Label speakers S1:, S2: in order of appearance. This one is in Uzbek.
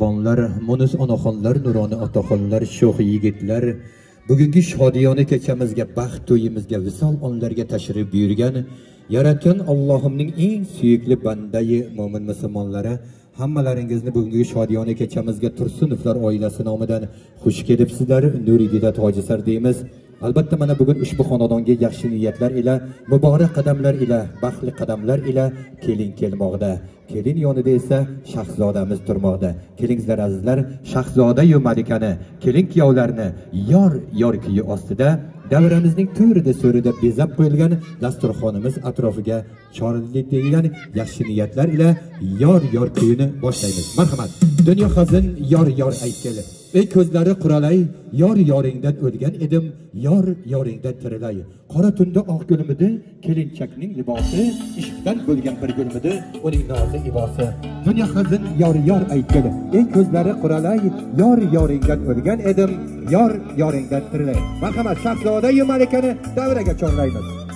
S1: Bonlar, munis onaxonlar, nurona otaxonlar, sho'x yigitlar, bugungi shodiyona kechamizga, baxt to'yimizga, visol onlarga tashrif buyurgan yaratgan Allohimning eng suyukli bandai mo'min musulmonlari, hammalaringizni bugungi shodiyona kechamizga Tursunovlar oilasi nomidan xush kelibsizlar. Nuriddin Tojisar deymiz. Albatta mana bugun ushbu xonadonga yaxshi niyatlar ila, muborak qadamlar ila, baxtli qadamlar ila kelin kelmoqda. Kelin yonida esa shahzodamiz turmoqda. Kelingizlar azizlar, shahzoda-yu malikani, kelin kuyovlarni yor yor kuyi ostida davramizning to'rida so'rida bezab qo'yilgan dasturxonimiz atrofiga chorlik degan yaxshi niyatlar ila yor yor kuyini boshlaymiz. Marhamat. Dunyo hazin yor yor aytgili. Ey ko'zlari quralay, yor yoringdan o'lgan edim, yor yoringdan tirilay. Qora tunda oq gulmidi kelinchakning libosi, ishqdan bo'lgan bir gulmidi uning nozi ibosi. Dunyo hazin yor yor aytgili. Ey ko'zlari quralay, yor yoringdan o'lgan edim, yor yoringdan tirilay. Marhamat, shahzoda-yu malikani davraga chorlaymiz.